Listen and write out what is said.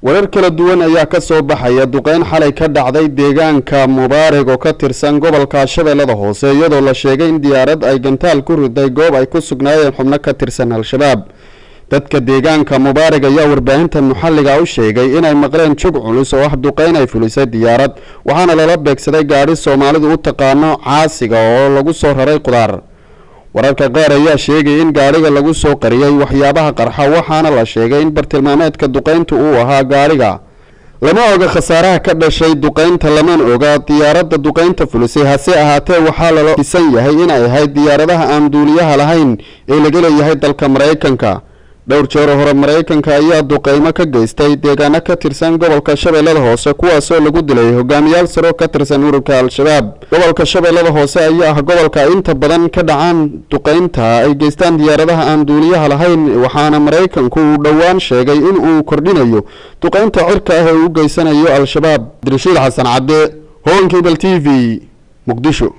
Warar kala duwan ayaa ka soo baxaya duqeyn xalay ka dhacday deegaanka Mubaarig oo ka tirsan gobolka Shabeellada Hoose, iyadoo la sheegay in diyaarad ay gantaal ku riday goob ay ku sugnaayeen xubno ka tirsan Al-Shabaab. Dadka deegaanka Mubaarig ayaa warbaahinta maxalliga u sheegay inay maqleen jug culus oo ah duqeyn ay fulisay diyaarad, waxaana lala beegsaday gaadhi Soomaalidu u taqaano caasiga oo lagu soo raray qudaar. Wararka qaar ayaa sheegay in gaadhiga lagu soo qariyay waxyaabaha qarxa, waxaana la sheegay in bartilmaameedka duqeyntu uu ahaa gaadhiga. Lama oga khasaaraha ka dhashay duqeynta, lamana oga diyaaradda duqeynta fulisay, hase ahaatee waxaa lala fisan yahay inay ahayd diyaaradaha aan duuliyaha lahayn ee laga leeyahay dalka Maraykanka. Dhowr jeer hore Maraykanka ayaa duqeymo ka geystay deegaano ka tirsan gobolka Shabeellada Hoose, kuwaasoo lagu dilay hogaamiyaal saro ka tirsan ururka Al-Shabaab. Gobolka Shabeellada Hoose ayaa ah gobolka inta badan ka dhacaan duqeynta ay geystaan diyaaradaha aan duuliyaha lahayn, waxaana Maraykanku uu dhowaan sheegay in uu kordhinayo duqeynta cirka ah ee uu geysanayo Al-Shabaab. Abdirashiid Xasan Cadde, Honkable TV, Muqdisho.